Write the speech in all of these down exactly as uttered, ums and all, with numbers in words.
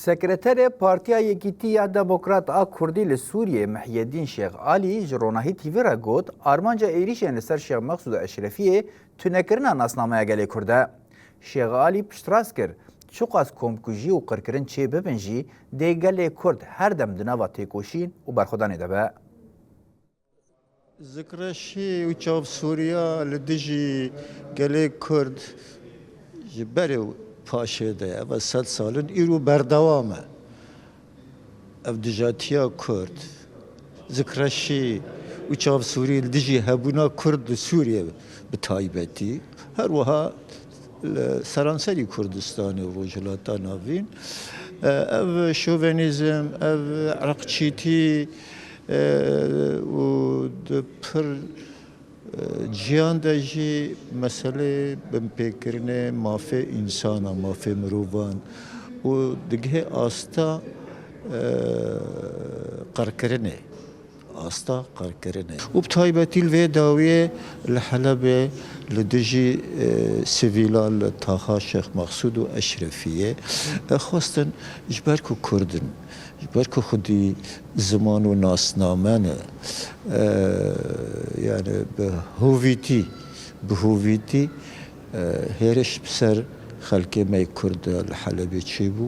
Sekreterê Partiya Yekîtî ya Demokrat a Kurdî li Sûriyê Mihyedîn Şêx Alî ji Ronahî T V re got, armanca êrîşên li ser Şêx Mexsûd Eşrefiyê tunekirina nasnameya gelê Kurd e. Şêx Alî piştrast kir, çiqas komkujî û qirkirin çê bibin jî, dê gelê Kurd her dem di nava têkoşîn û berxwedanê de be. Zikreşî û çavsûriya li dijî gelê Kurd ji berê û paşê de ye. Ev sed sal in, îro berdewam e. Ev dijatiya Kurd, zikreşî û çavsûrî li dijî hebûna Kurd li Sûriyê bi taybetî, her wiha li seranserî Kurdistanê û Rojhilata Navîn, e, ev şovenîzm, ev irqçîtî, e, û di pir, e, ciyan de jî meselê binpêkirinê mafê însana, mafê mirovan û digihê asta, e, qirkirinê. Asta qirkirinê. Û bi taybetî li vê dawiyê li Helebê li dijî, e, sivîlan li taxa Şêx Mexsûd û Eşrefiyê, e, xwestin ji ber ku Kurd in, ji ber ku xwedî ziman û nasname ne, e, yani bi hovîtî, bi hovîtî, e, hêriş bi ser xelkê me yê Kurd de li Helebê çêbû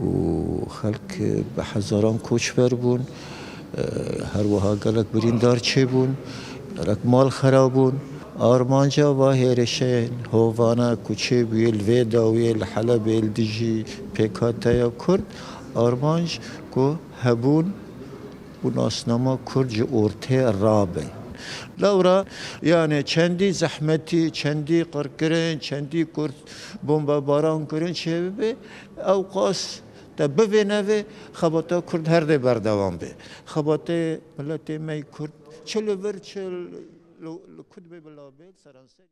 û xelk, e, bi hezaran koçber bûn, e, her wiha gelek birîndar çêbûn, gelek mal xera bûn. Armanca va hêrişên hovane ku çêbûye li vê dawiyê li Helebê li dijî pêkhateya Kurd, armanc ku hebûn û nasnama Kurd ji ortê rabe. Lewra, yani çendî zehmetî, çendî qirkirin, çendî Kurd bombebaran kirin çêbibe, ew qas te bivê nevê, xebata Kurd her dê berdewam be. Xebatê miletê me yê Kurd çi li vir, çi li, li ku dibê bila bê, seranserî.